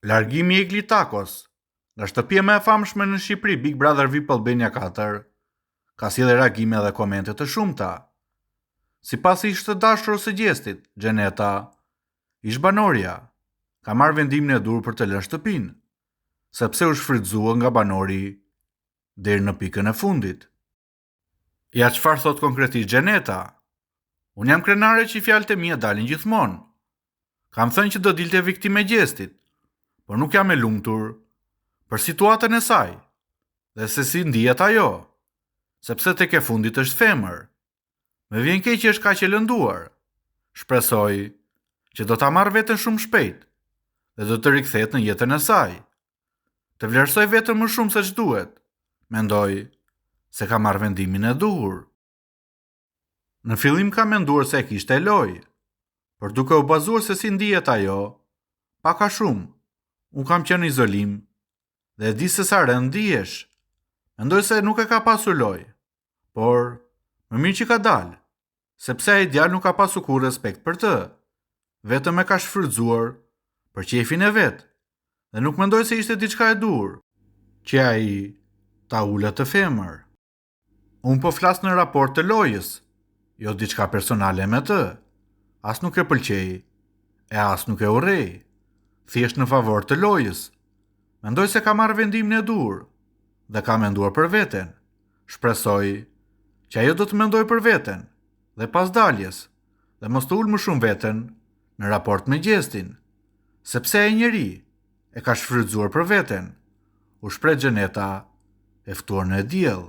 Largimi i Egli Takos nga shtëpia më e famshme në Shqipëri Big Brother VIP Albania 4 ka sjellë reagime dhe komente të shumta. Sipas ish të dashurës së Gjestit, Xheneta, ish-banorja, ka marrë vendimin e duhur për të lënë shtëpinë, sepse u shfrytëzua nga banori deri në pikën e fundit. Ja çfarë thotë konkretisht Xheneta. Unë jam krenare që fjalët e mia dalin gjithmonë. Kam thënë që do dilte viktimë e Gjestit, por nuk jam e lumtur për situatën e saj dhe se si ndihet ajo, sepse tek e fundit është femër. Më vjen keq që është kaq e lënduar. Shpresoj që do ta marrë veten shumë shpejt dhe do të rikthehet në jetën e saj. Të vlerësojë veten më shumë se ç'duhet. Mendoj se ka marrë vendimin e duhur. Në fillim kam menduar se e kishte lojë, por duke u bazuar se si ndihet ajo, pak a shumë, unë kam qenë në izolim dhe e di se sa rëndë ndihesh. Mendoj se nuk e ka pasur lojë, por më mirë që ka dalë, sepse ai djalë nuk ka pasur kurrë respekt për të, vetëm e ka shfrytëzuar për qejfin e vet dhe nuk mendoj se ishte diçka e duhur që ai ta ulë atë femër. Unë po flas në raport të lojës, jo diçka personale me të. As nuk e pëlqej e as nuk e urrej. Thjesht në favor të lojës. Mendoj se ka marrë vendimin e duhur dhe ka menduar për veten. Shpresoj që ajo do të mendojë për veten dhe pas daljes dhe mos të ulë më shumë veten në raport me Gjestin, sepse ai njeri e ka shfrytëzuar për veten, u shpreh Xheneta e ftuar në E Diell.